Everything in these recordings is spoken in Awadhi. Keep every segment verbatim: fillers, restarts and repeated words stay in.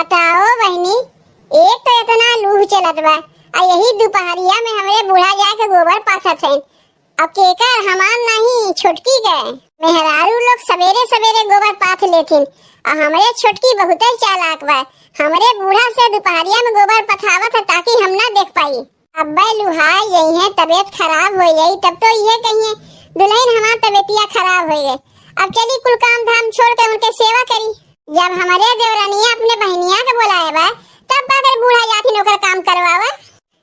बताओ बहिनी, एक तो इतना लूह चलत बा, आ यही दुपहरिया में हमरे बूढ़ा जाए के गोबर पाथत हैं। अब केकर, हमार नहीं, छोटकी के। मेहरारू लोग सवेरे सवेरे गोबर पाथ लेथिन, आ हमरे छोटकी बहुते चालाक बा। हमरे बूढ़ा से दुपहरिया में गोबर पथावत है, ताकि हम ना देख पाई। अब्बे लुहाई जइहें, तबीयत खराब होइ जाई, तब तो इहे कहिहें, "दुलहिन, हमार तबीयतिया खराब होइ गए, अब चली कुल काम धाम छोड़ के उनके सेवा करी।" जब हमरे देवरनिया अपने बहिनिया के बोलाए बा, तब का करे बूढ़ा जाथिन ओकर काम करवावे?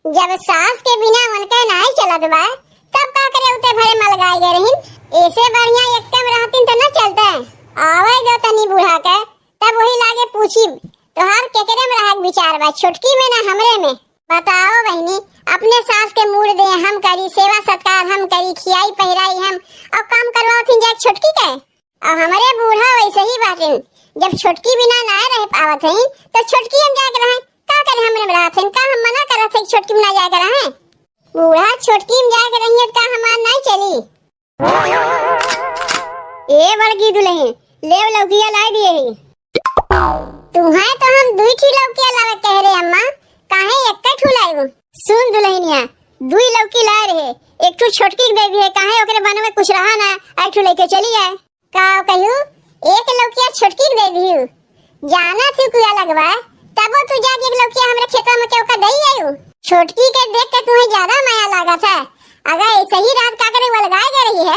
जब सास के बिना उनके नाई चलत बा, तब का करे उते भरे मलगाए गए रहिन? ऐसे बढ़िया एक्के में रहतिन त न चलते। आवे दो तनी बूढ़ा के, तब वही लागे पूछी, "तोहार केकरे में रहे के विचार बा, छोटकी में ना हमरे में?" बताओ बहिनी, अपने सास के मूड़ दे हम करी, सेवा सत्कार हम करी, खियाई पहिराई हम, और काम करवावत हिन जाए छोटकी के। और हमरे बूढ़ा वैसे ही बाटिन, जब छोटकी बिना ना रह पावत हईन, तो छोटकी हम जाए के रहे, का करे हमरे में रहत हईन, का हम मना करत हई छोटकी में ना जाए के रहे? बूढ़ा छोटकी में जाए के रहिए, का हमार नहीं चली? ए बड़की दुलहिन, लेव लौकिया लाई दिए ही। तुहें तो हम दुई ठी लौकिया लावे कह रहे अम्मा, काहे एक्के ठू लाइबू? सुन दुलहिनिया, दुई लौकी लाए रहे, एक ठू छोटकी के दे दिए, काहे ओकरे बनवे कुछ रहा ना, एक ठू लेके चली आए। का कहू, एक लौकिया छोटकी के दे दिहू? जाना थी कुआ लगवा, तबो तू जाके एक लौकिया हमरे खेतवा में केहू का दई आयु। छोटकी के देख के तुहें ज्यादा माया लागत है। अगर ऐसे ही रात का करे वलगाए गए रही है।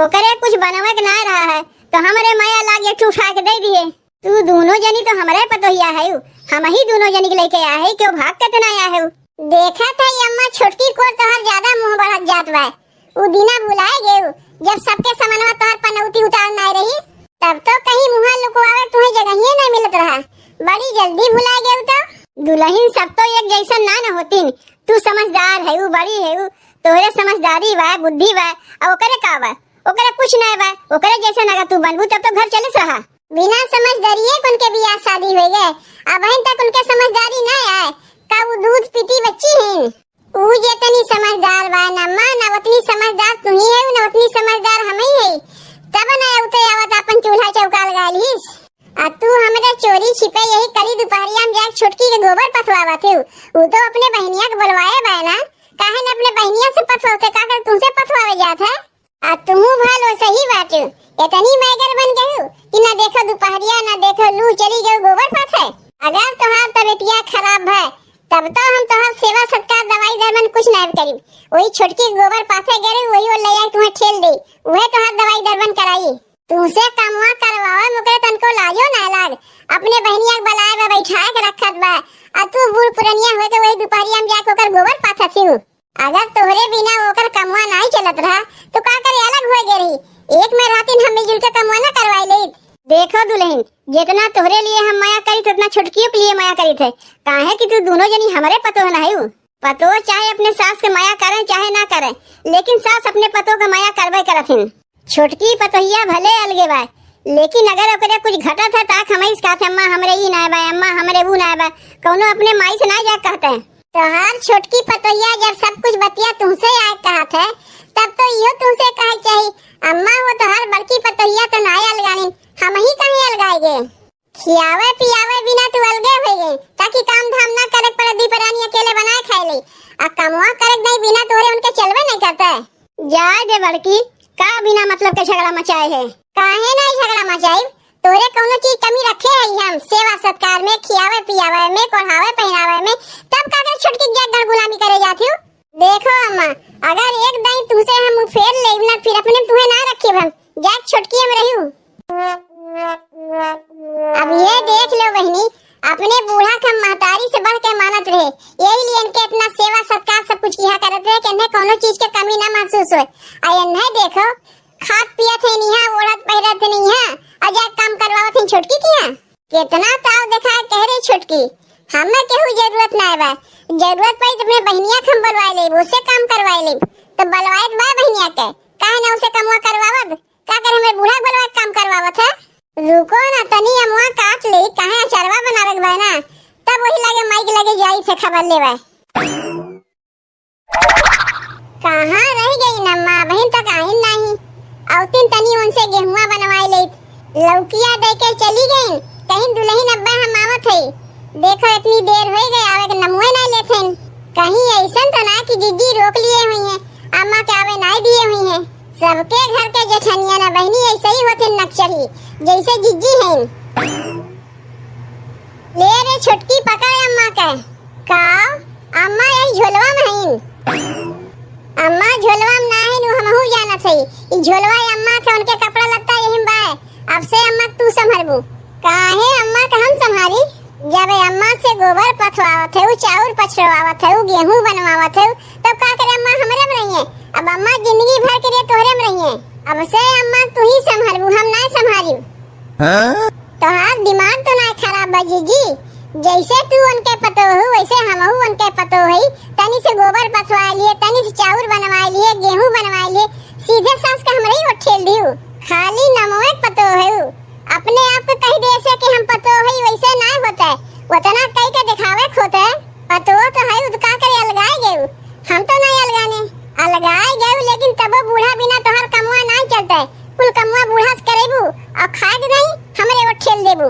ओकरे कुछ बनवे के ना रहा है, तो हमरे माया लाग एक ठू उठा के दे दिए। तू दोनों जनी तो हमरे पतोहिया है, हम ही दोनों जनी के लेके आए है, क्यों भाग के तो ना आए है? देखत है अम्मा, छोटकी को तोहर ज्यादा मुंह बढ़त जात बा। उ दिना भुलाए गेउ, जब सबके समनवा तोहर पनौती उतार नाय रही, तब तो कहीं मुंह लुकवावे तुहे जगहिए ना मिलत रहा। बड़ी जल्दी भुलाए गेउ तो। दुलहिन, सब तो एक जैसन ना न होतिन। तू समझदार है, उ बड़ी है, उ तोहरे समझदारी बा, बुद्धि बा, और ओकरे का बा? ओकरे कुछ ना बा। ओकरे जैसन अगर तू बनबू तब तो घर चले से रहा। बिना समझदारिये कुन के बियाह शादी होई गए, अबहिन तक उनके समझदारी ना आए। का उ दूध पीती बच्ची हैं? ऊ जेतनी समझदार बा न अम्मा, न ओतनी समझदार तुही है, न ओतनी समझदार हमही है। तब न उते आवत आपन चूल्हा चौका लगा लीस। आ तू हमरे चोरी छिपे यही कली दुपहरिया में जाके छोटकी के गोबर पथवावत हू। ऊ तो अपने बहनिया के बोलवाए बा ना, काहे न अपने बहनिया से पथवते, का कर तुमसे पथवावे जात है? आ तुहू भल वैसे ही बाटू, एतनी मैगर बन गयू कि ना देखो दुपहरिया, ना देखो लू, चली गयू गोबर पाथे। अगर तोहार तबीयतिया खराब है, तब तो हम तोहार सेवा सत्कार, दवाई दरमन कुछ ना करी। वही छोटकी गोबर पाथे गरी, वही वो ले आई तुहे ठेल दे, वहे तोहार दवाई दरमन कराई। तुमसे कमवा करवावे में ओकरे तनको लाजो ना लाग। अपने बहनिया के बलाए बा, बैठाए के रखत बा, आ तू बूढ़ पुरनिया होए के वही दुपहरिया में जाके ओकर गोबर पाथत हू। अगर तोहरे बिना ओकर कमवा नाई चलत रहा, तो का करे अलग होए गए रही? एक में रहतिन हम मिलजुल के कमवा ना करवाई लेत। देखो दुलहिन, जितना तोहरे लिए हम मया करित, उतना छोटकियो के लिए मया करित है। काहे कि तू दोनों जनी हमरे पतोह ना हऊ। पतोह चाहे अपने सास के मया करें चाहे ना करें, लेकिन सास अपने पतोह के मया करबे करत हिन। छोटकी पतोहिया भले अलगे बा, लेकिन अगर ओकरे कुछ घटत है, ताक हमही से कहत है, "अम्मा, हमरे ई नाय बा, अम्मा, हमरे ऊ नाय बा।" कौनो अपने माई से ना जाके कहत है। तोहार छोटकी पतोहिया जब सब कुछ बतिया तुमसे आए कहत है, तब तो इहो तुमसे कहे के चाही, "अम्मा, वो तोहार बड़की पतोहिया तो नाय अलगानी, हमही काहे अलगाए गए?" खियावे पियावे बिना तू अलगे हो गए, ताकि काम धाम ना करे पड़े, दी परानी अकेले बनाए खाए ले। आ कमवा करे नहीं बिना तोहरे उनके चलबे नहीं करता है। जाए दे बड़की, का बिना मतलब के झगड़ा मचाए है? काहे नहीं झगड़ा मचाई? तोहरे कौनो चीज कमी रखे है हम? सेवा सत्कार में, खियावे पियावे में, कोढ़ावे पहनावे में, तब का करे छोटकी के गड़ गुलामी करे जाती हूँ? देखो अम्मा, अगर एक दाई तुमसे हम फेर लेब ना, फिर अपने तुहे ना रखिब हम। जाए छोटकी हम रहू। अब ये देख लो बहनी, अपने बूढ़ा के हम महतारी से बढ़ के मानत रहे, यही लिए इनके इतना सेवा सत्कार सब कुछ किया करत रहे कि इन्हें कोनो चीज के कमी ना महसूस होए। आ इन्हें देखो, खात पियत है नहीं है, ओढ़त पहिरत है नहीं है, और जाए काम करवावत है छोटकी किया। कितना ताव देखाए कह रही छोटकी, हमें केहू जरूरत ना बा। जरूरत पड़ी तो अपने बहनिया के हम बलवाए लेब, उससे काम करवाए लेब। तो बलवाए तो बा बहनिया के, काहे ना उसे कमवा करवावत? का करे हमें बूढ़ा के बलवा के काम करवावत है? रुको ना, तनी अमवा काट ले, काहे अचारवा बनावे के बा ना, तब वही लगे माई के लगे जाई से खबर लेवे। कहाँ रह गई अम्मा, बहन तक आइन नाही। औतिन तनी उनसे गेहुआ बनवाए लेत। लौकिया दे के चली गईन, कहिन दुलहिन अब्बे हम आवत हई, देखो इतनी देर होइ गए, आवे के नमुए नाहीं लेत हइन। कहीं अइसन तो नाहीं कि जिज्जी रोक लिए हुइहैं, अम्मा के आवे नाहीं दिए हुइहैं। सबके घर के जेठनिया ना बहिनी अइसे ही होत हइन नकचढ़ी, जइसे जिज्जी हइन। ले रे छोटकी, पकड़ अम्मा के। का? अम्मा यही झोलवा में हइन? अम्मा झोलवा में ना हइन, उ हमहू जानत हई। ई झोलवा अम्मा के, उनके कपड़ा लत्ता यही में बाय। अब से अम्मा तू संभरबू। काहे अम्मा के हम संभारी? जब अम्मा से गोबर पथवावत हऊ, चाउर पछवावत हऊ, गेहूं बनवावत हऊ, तब का करे अम्मा हमरे में रहिहैं? अब अम्मा जिंदगी भर के लिए तोहरे में रहिहैं। अब से अम्मा तू ही संभरबू, हम नाहीं संभारी। हाँ? तोहार दिमाग तो नाहीं खराब बा जिज्जी? जइसे तू उनके पतोह हऊ, वइसे हमहू उनके पतोह हई। तनी से गोबर पथवाइ लिए, तनी से चाउर बनवाइ लिए, गेहूं बनवाइ लिए, सीधे सास के हमरे ही ओर ठेल दिहू। खाली नमवे पतोह हऊ। अपने आप के कहि देसे कि हम पतोह हई, वइसे नाहीं होत है। ओतना कहि के देखावे के होत है। पतोह तो हऊ, त का करे अलगाइ गयू? हम तो नाहीं अलगाने। अलगाइ गयू, लेकिन तबो बूढ़ा बिना तोहार कमवा नाहीं चलत है। कुल कमवा बूढ़ा से करेबू अउर खाए के नाहीं हमरे ओर ठेल देबू।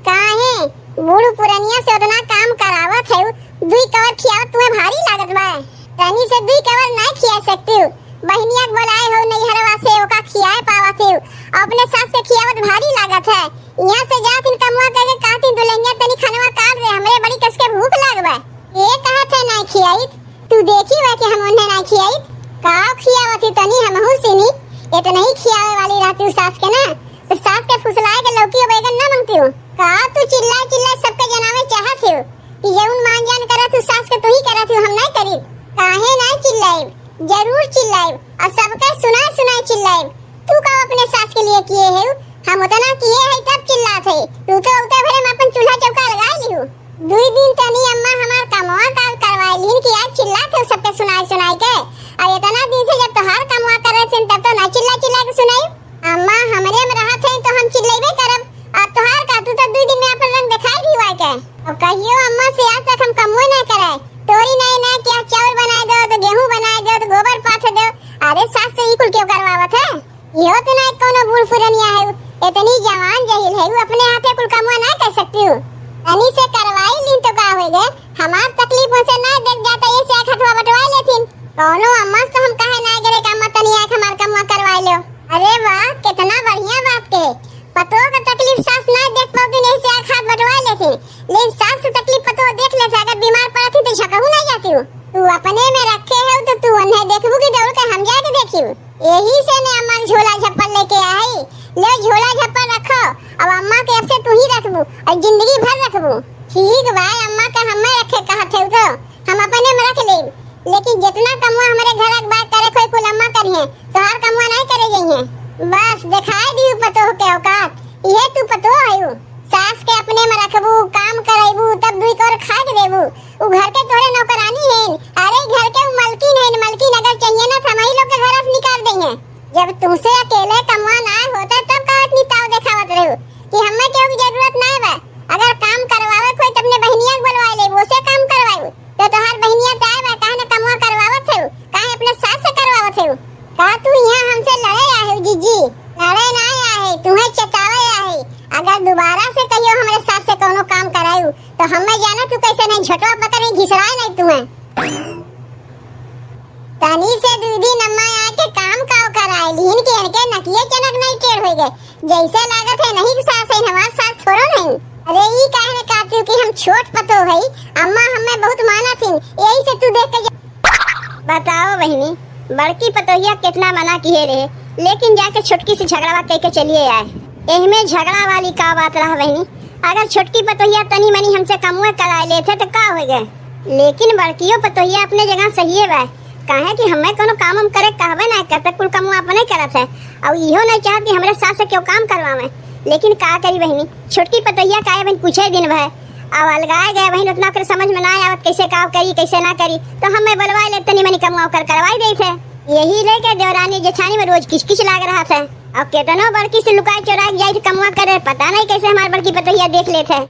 काहे? बूढ़ पुरनिया से ओतना काम करावत हऊ, दुई कवर खियावत तुहें भारी लागत बा? तनी से दुई कवर नाहीं खिया सकती हऊ। बहिनिया के बोलाए हऊ नैहरवा से, ओका खियाए पावत हऊ, अउर अपने सास के खियावत भारी लागत है। इहाँ से जात हईन कमवा कइके, कहत हईन दुलहिनिया तनी खनवा काट दे, हमरे बड़ी कस के भूख लाग बा। के कहत है नाहीं खियाइत? तू देखी बा कि हम उन्हें नाहीं खियाइत? का खियावत ही तनी हमहू सुनी। इतना ही खियावे वाली रहती हऊ सास के ना, तो सास के फुसलाए के लौकी अउर बैगन ना मंगती हऊ। का तू चिल्लाए चिल्लाए सबके जनावे चाहत हऊ कि जउन मान जान करत हऊ सास के तू ही करत हऊ, हम नाहीं करीब? काहे नाहीं चिल्लाइब? जरूर चिल्लाइब अउर सबके सुनाए सुनाए चिल्लाइब। तू का अपने सास के लिए किए हऊ? हम ओतना किए हई तब चिल्लात हई। तू तो उते भरे में अपन चूल्हा चौका लगाइ लिहू। दुई दिन तनी अम्मा हमार कमवा काल करवाइ लिहिन कि आज चिल्लात हऊ सबके सुनाइ सुनाइ के। अउर एतना दिन से जब तोहार कमवा करत हईन तब तो ना चिल्ला चिल्ला के सुनाई। अम्मा हमरे में रहत हईन तो हम चिल्लइबे करब। अउर तोहार का, तू तो दुई दिन में अपन रंग देखाइ दिहू आइके। अब कहियो अम्मा से आज तक हम कमवे ना करे। तोरी नाई ना कि आज चाउर बनाइ देउ, तो गेहूं बनाइ देउ, तो गोबर पाथ देउ। अरे सास से ई कुल केउ करवावत है? इहो तो ना कउनो बूढ़ पुरनिया हऊ, एतनी जवान जहिल हऊ, अपने हाथे कुल कमवा ना कइ सकती हऊ? तनी से करवाइ लिहिन तो का होइ गए, हमार तकलीफ उनसे ना देख जात, एसे आँख हथवा बटवाइ लेथिन। कउनो अम्मा से तो हम कहे ना गए कि अम्मा तनी आँख हमार कमवा करवाइ लेउ। अरे वाह, केतना बढ़िया बात कहे। पतोह का तकलीफ सास ना देख पउतिन, एसे आँख हाथ बटवाइ लेथिन, लेकिन सास से तकलीफ पतोह देख लेत है। अगर बीमार पड़त ही तो झकहू ना जाती हऊ। तू अपने में रखे हऊ तो तू उन्हें देखबू कि दौड़ के हम जाके देखी? एही से ने अम्मा के झोला झप्पल लेके आई। ले झोला झप्पल रखो, अब अम्मा के अब से तू ही रखबू अउर जिंदगी भर रखबू। ठीक बा, अम्मा के हम्मे रखे कहत हऊ तो हम अपने में रख लेब, लेकिन जेतना कमवा हमरे घर के बा करे कोई कुल अम्मा करिहैं, तोहार कमवा नाहीं करे जइहैं। बस देखाइ दिहू पतोह के औकात, इहे तू पतोह हऊ। सास के अपने में रखबू, काम करइबू, तब दुई कौर खाइ के देबू। उ घर के तोहरे नौकरानी हईन। अरे घर के उ मलकिन हईन, मलकिन अगर चाहिए ना तो हमही लोग के घर से निकाल देइहैं। जब तुहसे अकेले कमवा ना होता तब का इतनी ताव देखावत रहू कि हम्मे केहू की जरूरत ना बा। अगर काम करवावे के होई तो अपने बहिनिया के बोलवाइ लेबू, ओसे काम करवाइबू। तो तोहार बहिनिया तो आए बा, काहे ना कमवा करवावत हऊ, काहे अपने सास से करवावत हऊ? का तू इहाँ हमसे लड़े आए हऊ जिज्जी? लड़े ना आए हई, तुहें चेतावे आए हई। अगर दोबारा से कहियो हमरे सास से कउनो काम करायू तो हम्मे जाना तू कइसे नहीं झोटवा पकड़ के घिसराए नहीं तुहें। तनी से दुइ दिन अम्मा आके काम काव कराइ लिहिन कि इनके नकिये चनक नहीं टेढ़ होइ गए। जइसे लागत है नहीं कि सास है, हमार सास थोड़ो नहीं। अरे ई काहे ने कहती हू कि हम छोट पतोह हई, अम्मा हम्मे बहुत मानत हिन, यही से तू देख के जा-। बताओ बहिनी, बड़की पतोहिया केतना मना किहे रहे, लेकिन जाके छोटकी से झगड़वा कइके चलिए आए। एहमे झगड़ा वाली का बात रहा बहिनी, अगर छोटकी पतोहिया तनी मनी हमसे कमुए कराइ लेते तो का होइ गए, लेकिन बड़कियो पतोहिया अपने जगह सहिए बा। काहे कि हम्मे कउनो काम हम करे कहबे नाहीं करत, कुल कमवा अपने करत है। अउर इहो नाहीं चाहत कि हमरे सास से केहू काम करवावे। लेकिन का करी बहिनी, छोटकी पतोहिया का है बहिन, कुछे दिन भए। अब अलगाए गए बहिन, उतना ओकरे समझ में नाहीं आवत, कइसे का करी, कइसे ना करी। तो हम्मे बोलवाइ ले, तनी मनी कमवा ओकर करवाइ देइत है। यही लेके देवरानी जेठानी में रोज किचकिच लाग रहत है। अउर केतनो बड़की से लुकाए चोराए के जाइत कमवा करे, पता नाहीं कइसे हमार बड़की पतोहिया देख लेत है।